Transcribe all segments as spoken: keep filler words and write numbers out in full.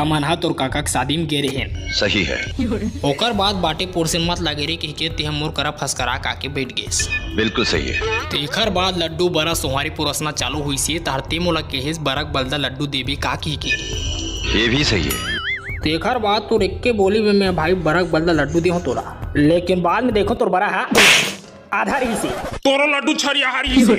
हमन ह तोर काका के शादी में गे रेहेन। सही है। ओकर बाद बाटे पोरसेन मत लागे रे कहिके तेह मोर करा फसकरा के आके बइठ गेस। बिल्कुल सही है। तेखर बाद लड्डू बरा सोहारी परोसना चालू होइसे, तहर ते मोला केहेस बरा के बलदा लड्डू देबे का कहिके। ये भी सही है। तेखर बाद तोर एक्के बोली में मैं भाई बरा के बलदा लड्डू देहूं तोला, लेकिन बाद में देखो तोर बरा हा आधा रहिसे। तोरो लड्डू छरिया रहिसे।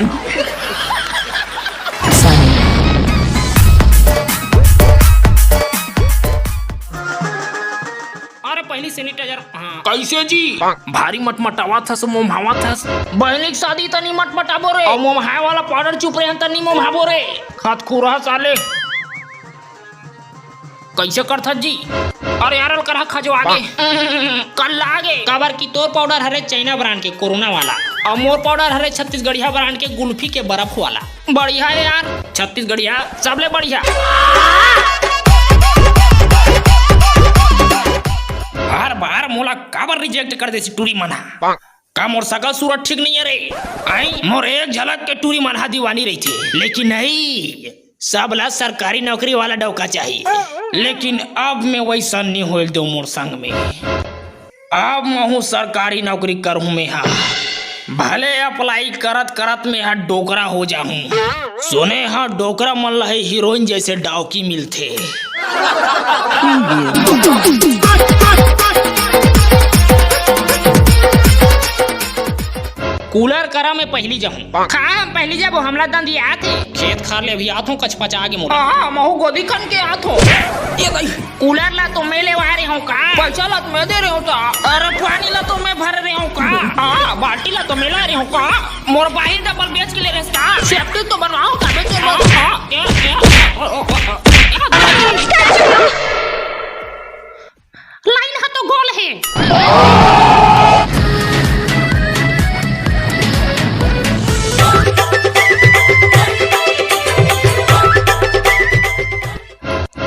अरे पहली sanitizer, हाँ। कैसे जी? भारी मटमटावत हस, मोमहावत हस। बहनी के शादी तनी मटमटाबो रे। अउ मोमहाय वाला powder चुप रहे तनी मोमहाबो रे। खतखुरा साले। कैसे करथस जी? अरे यार, अलकरहा खजवा गे। कल लागे। काबर कि तोर powder हरे China brand के कोरोना वाला, अउ मोर powder हरे छत्तीसगढ़िया brand के गुल्फी के बर्फ वाला। बढ़िया हे यार, छत्तीसगढ़िया सबले बढ़िया। हर बार मोला काबर reject कर देसी टूरी मन हा? का मोर सकल सूरत ठीक नइ हे रे? आई, मोर एक झलक के टूरी मन हा दीवानी रहिथे, लेकिन नहीं, सब ला सरकारी नौकरी वाला डौका चाही। लेकिन अब मैं वैसन नइ होइल देव मोर संग में। अब महू सरकारी नौकरी करहूं मैं हा। भले apply करत करत मैं हा डोकरा हो जाहूं। सुने हा डोकरा मन ला ही हीरोइन जैसे डौकी मिलथे। कूलर करा में पहिली जाहूं। खा हम पहिली जाबो, हमला दंदी आथे। खेत खार ले अभी आथों कचपचा के मोला। हाँ, महू गोदी खन के आथों। ये भाई। कूलर ला तो मैं लेवा रहे हूँ का? पैसा ला तो मैं दे रहे हूँ का? अरे पानी ला तो मैं भर रहे हूँ का? हाँ, बाल्टी ला तो मैं ला रहे हूँ का? मोर बाहिर डबल बेच के ले रहे का? सेफ्टी तो बनवाओ का बेच के लो। हाँ, हाँ, ए, ए, ओ, ओ, ओ, ओ। लाइन ह तो गोल हे।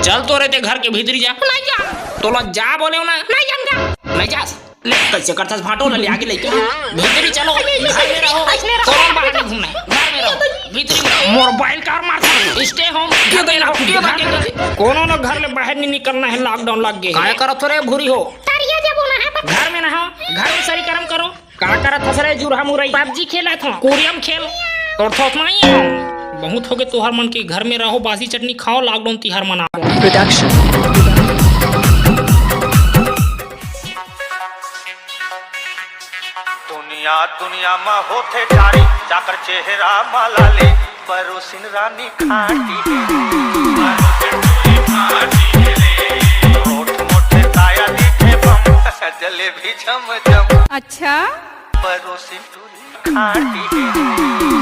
चल तो रे, ते घर के भीतरी जा। नहीं जा। तोला जा बोले हो ना। नहीं जाऊंगा। नहीं जा। ले, कैसे करथस भाटो ला ले आके लेके? भीतरी चलो, घर में रहो। ऐसने रहो। कौन बाहर नहीं घूमना है? घर में रहो। भीतरी में रहो। मोबाइल कार मार दे। Stay home। ये दे ना, ये दे ना। कोनो ना घर ले बाहर नहीं निकलना है, lockdown लग गए। काय करत हो रे भूरी हो? तरिया जा बोला है, पर घर में ना हो, घर में सरी करम करो। का करत हस रे जुरहा मुरई? PUBG खेलत हो। कोरियम खेल। तोर थोत नहीं है। बहुत हो गए तोहर मन के, घर में रहो, बासी चटनी खाओ, lockdown तिहार मनाओ। Production। दुनिया, दुनिया म होथे जारी, जाकर चेहरा म लाली, परोसिन रानी खाटी हे। होठ मोठे ताया दिखे बम, जलेबी झम झम। अच्छा? परोसिन टूरी खाटी हे।